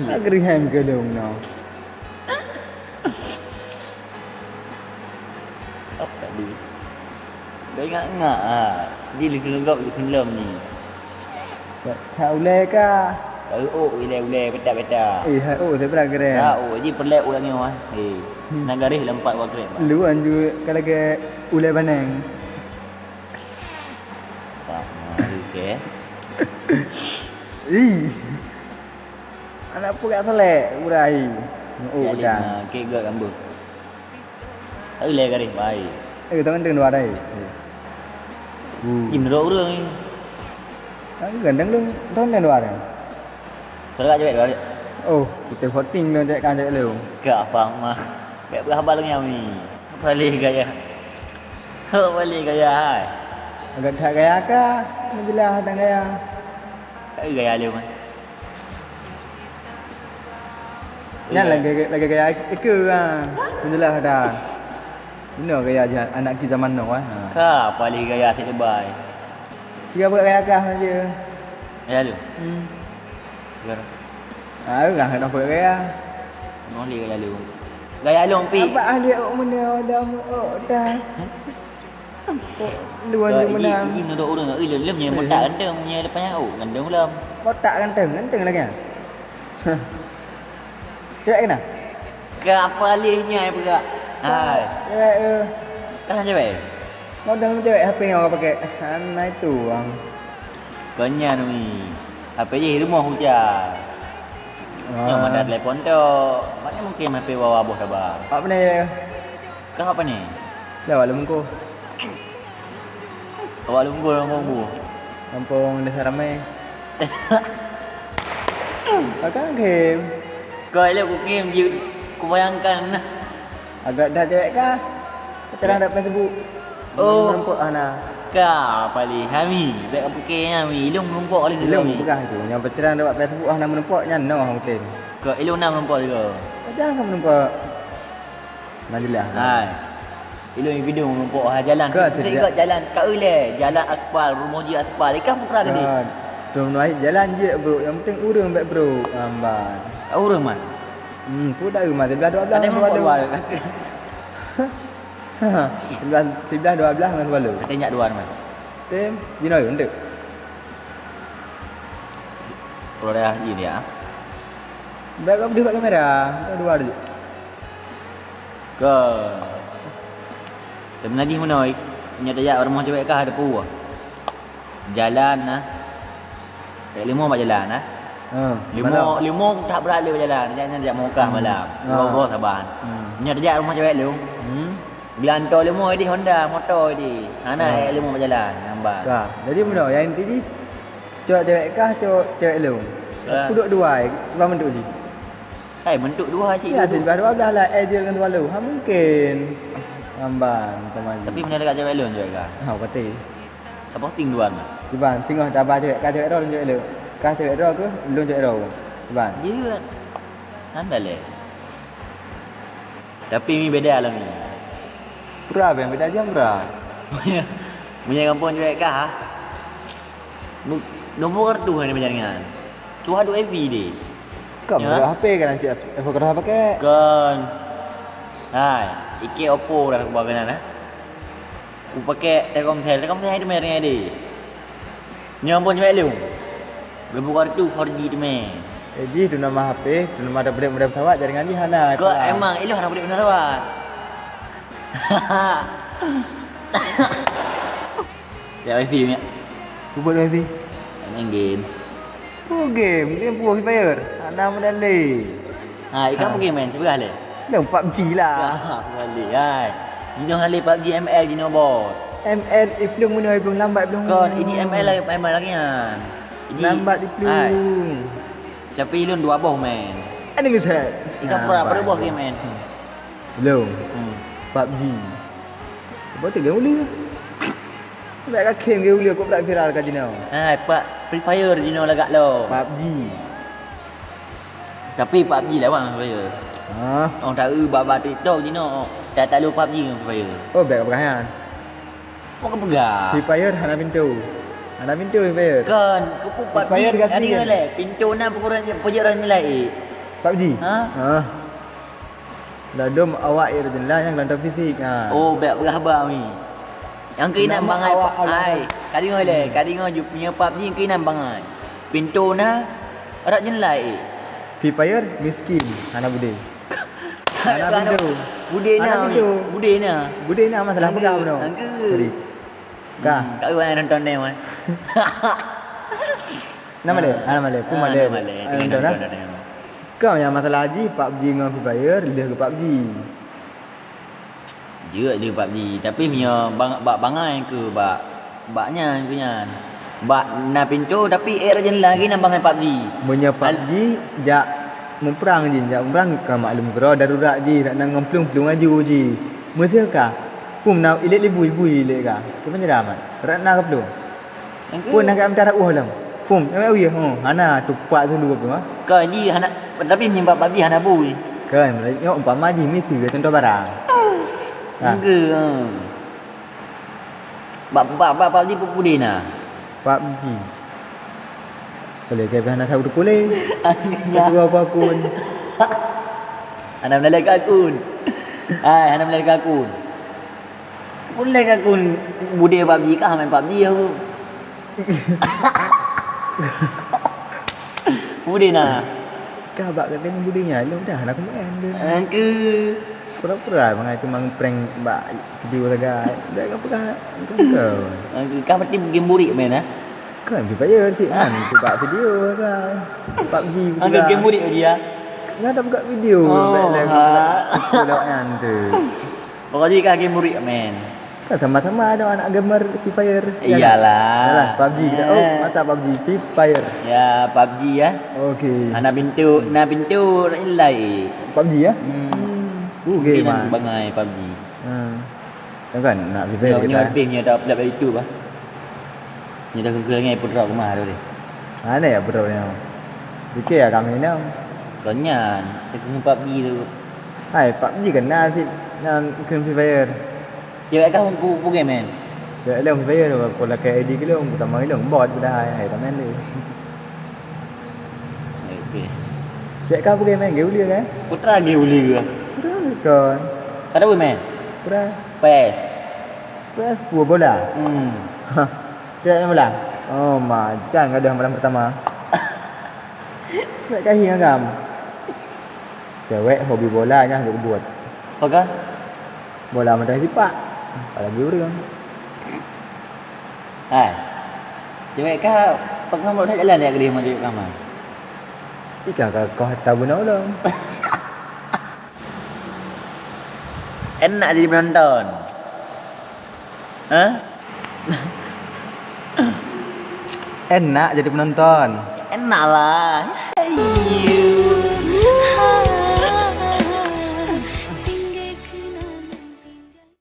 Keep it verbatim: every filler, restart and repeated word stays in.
Agri hem ke dong no. Apa tadi? Dah ingat-ingat ah. Di leugeugok di film ni. Ka ulèe ka? Hai oh, ulèe-ulèe peta-peta. Eh, hai oh, saya pernah keren. Dah oh, ji perlek ulang nyoe ah. Eh, hmm. Nak garis lampat wa keren. Lu anju kalau ke ulèe baneng. Wah, mari ke. Ih. Anak peugah selek, urai. Oh, dah. Kek gak gambar. Hai lé garéh baik. Eh, tangan dengan dua dai. Hmm. Ih, menurut ureueng ni. Kan gandeng dong, tangan dengan dua dai. Kalau tak cewek dua dai. Oh, kita voting dong cewek kan cewek lu. Ke apa mah? Baik berhabar dengan ni. Paling gaya. Ho paling gaya hai. Agak tak gaya kah? Menjelah dan gaya. Hai gaya lu mah. Nyan lagèe, lagèe gaya ikeue ha. Jeulaih dah. Inoe gaya anak keuh zaman now ha. Ka paléh gaya sit leubèh. Tiga buet gaya kah je. Gaya lu. Hmm. Tiga. Ah, urang hana buet gaya. Noleh gaya lu. Gaya lu pi. Abah ahli ok meunyoe dah muok dah. Luan ka, ni menang. Ini dok urang, eh, lem, lem, eh, botak ganteng punya depan nyawa, ganteng ulam. Botak ganteng, ganteng lagi. Cewek kena? Ke apa alihnya yang peugah? Hai. Cewek, eh. Kan cewek? Model cewek H P yang orang pakai. Hana itu, bang. Kau nyan, Umi. H P jih rumoh hujan. Ah. Nyoe mana telepon tu. Mana mungkin H P bawa boh sabar. Apa ni? Kau apa ni? Dah, Wak Lungkuh. Awak Lungkuh, Lungkuh bu. Kampung Desa Ramai. Agak game. Kau elok ku game je, ku bayangkan nah. Agak dah cewek kah? Pacaran kat Facebook. Oh. Menumpuk hana. Ka paling hami, bek ka pukul hami, ilong menumpuk oleh ilong peugah tu. Yang pacaran kat Facebook hana menumpuk nyan noh mungkin. Kau ilong na menumpuk juga. Pacaran kan menumpuk. Majelah. Hai. Ilong bidung menumpuk ha jalan. Ke sejak jalan ka uleh, jalan aspal, rumoh ji aspal. Ikan pukra gede. Kan. Tum nuai jalan je bro, yang penting urang bek bro. Amban. Urang man. Hmm, pu dah rumah sebelah dua belas. Ada menumpuk luar. Sebelah, sebelah dua belas dengan sebelah. Ada nyak dua man. Tem, you know, untuk. Kalau dah ini dia. Bek kau beli bak kamera, kau dua dulu. Ka. Sebenarnya meunoe, nyoe tajak rumoh cewek kah ada pua. Jalan nah. Cewek limo bak jalan nah. Ha, limo, malam. Limo tak berat le bak jalan. Jangan jak mukah malam. Ha. Dua belas saban. Hmm. Nyoe tajak rumoh cewek lu. Hmm. Gelanto limo di Honda, motor di. Hana cewek limo bak jalan, nampak. Ka. Jadi meunoe, yang inti jih, cok cewek kah, cok cewek lu. Ka. Kuduk dua, bang bentuk jih. Hai, bentuk dua cik. Ya, dua belas, dua belas lah, eh, dia dengan dua lu. Ha, mungkin. Ambang, teman. Tapi mana dekat cewek lu juga? Ha, pasti. Tak posting dua mah. Iban, tengok dah abah cewek, kah cewek roh, cewek lu. Kah cewek roh ke? Belum cewek roh. Iban. Dia kan. Anda leh. Tapi mi beda lah mi. Pura bang, beda jam pura. Punya kampung cewek kah? Nombor kartu hanya macam dengan. Tuha duek F B deh. Kan, ya. Berapa H P kan nanti F K pakai? Kan. Hai, ikek Oppo dah aku bawa kena dah. Aku pakai Telkomsel, Telkomsel itu merek ni deh. Nyoe pun cuma lu. Gebuka tu four G tu meh. Eh, jih tu nama H P, tu nama ada bedek model pesawat, jaringan jih hana. Kok emang ilu hana bedek pesawat? Ya wifi nya. Buat wifi. Main game. Oh game, game buat Free Fire. Anak muda le. Ha, ikan pergi main sebelah le. Yang PUBG lah. Ah, balik ai. Jinoe hale PUBG M L jinoe bos. M L belum menua belum lambat belum. Kon ini M L lagi, M L lagi kan. Ini lambat di ai. Tapi ilun dua boh main. Ada misal. Ikan pura pada boh game main. Belum. Hmm. PUBG. Apa tu game ulu? Nak ka game game ulu kok pula viral ka jinoe. Hai, pak Free Fire jinoe lagak lo. PUBG. Tapi PUBG lawan Free Fire. Ha? Orang tahu baba TikTok jinoe. Tak tahu PUBG dengan Free Fire. Oh, baik apa kan? Apa kau pegang? Free Fire hana pintu. Hana pintoe Free Fire. Kon, keupeue Free Fire ganti tadi kan? Lé, pintoe na peukurang je, peujeuet rot nilai, eh. PUBG? Ha? Ha. Ladom awak, eh, rot nilai nyang keulantong fisik, ha. Oh, bèk peugah haba mi. Nyang keunan bangai, ai, ka deungö lé, ka deungö ju-, nyoe PUBG nyang keunan bangai. Pintoe na, rot nilai, eh. Free Fire miskin, hana budé. Hana pintoe. Budé na, budé na. Budé na, masalah peugah bunoe. Sorry. Ka. Hmm, ka ureueng nonton ni, man. Nama dia? Ah, nama dia? Pun ah, nama dia. Nonton dah. Kau yang masalah haji, PUBG dengan Free Fire, lebih ke PUBG. Jeuet di PUBG, tapi meunyoe bang, bak bangai ke bak, bak nyan ke nyan. Bak na pintoe, tapi eh rot nyan lagi na bangai PUBG. Meunyoe PUBG jak muprang jih, jak muprang ka maklum keudroe darurat jih, rak na ngon plueng-plueng aju jih. Meuseuh ka, pum na ilek libui-bui ilek ka. Keu penyeraman, rak na ka plueng. Pun nak amtara uh lom. Pum, eh, oh ya, oh, hana tupak dulu apa? Ka jih hana, tapi meunyoe bak PUBG hana bui. Kan, nyoe umpama jih miseue contoh barang. Ha. Enggak. Bak, bak, bak PUBG pun pudeh na. PUBG. Boleh ke hana tahu tu boleh. Akhirnya. Kedua aku akun. Hana melalaikan akun. Hai, hana melalaikan akun. Boleh ke akun budaya PUBG kah main PUBG aku? Budaya na. Kah bak kata budaya nya, lu dah nak main tu. Angke. Pura-pura bangai tu mang prank bak video sagai. Dah kau peugah kau. Angke kah berarti game burik main ah? Kan Free Fire cik man tu bak video sagai. PUBG. Angke game burik dia. Nya dah buka video. Oh, ha. Kalau yang tu. Pokoknya kah game burik main. Kan sama-sama ada anak gamer Free Fire. Iyalah. Iyalah, PUBG kita. Oh, eh. Masa PUBG, Free Fire. Ya, PUBG ya. Okey. Hana pintoe, na pintoe ilai. PUBG ya? Hmm. Uh, game ah. Bangai PUBG. Hmm. Kan nak Free Fire. Nyoe, nyoe lebih nyoe dah upload kat YouTube ah. Nyoe dah keukeue ngai peutrok keumah tu deh. Mana ya peutrok nyoe? Fikir ya kami nyoe. Kon nyan, keukeue PUBG tu. Hai, PUBG kan na sit nyan keu Free Fire. Cewek kah pu-, pu game, man? Cewek lom Free Fire, aku lakèe I D ke lom, aku tamah lom, bot dah hai, hai, tamen deh. Okey. Cewek kah pu game, man? Game ulie kan? Putra game ulie ke? Putra kan? Kada boleh main? Putra. P E S. P E S, bola? Hmm. Cewek main bola? Oh, macan gadoh malam pertama. Cewek kah hi ngam? Cewek hobi bola nyang jeuet buet. Apa kan? Bola meudah jipak, apalagi ureueng. Hai. Cewek kah, peungamu dah jalan jak keudeh ngon cewek kah, man? Ika ka koh tabu nolong. Enak jadi penonton. Hah? Enak jadi penonton. Enak lah. Hai.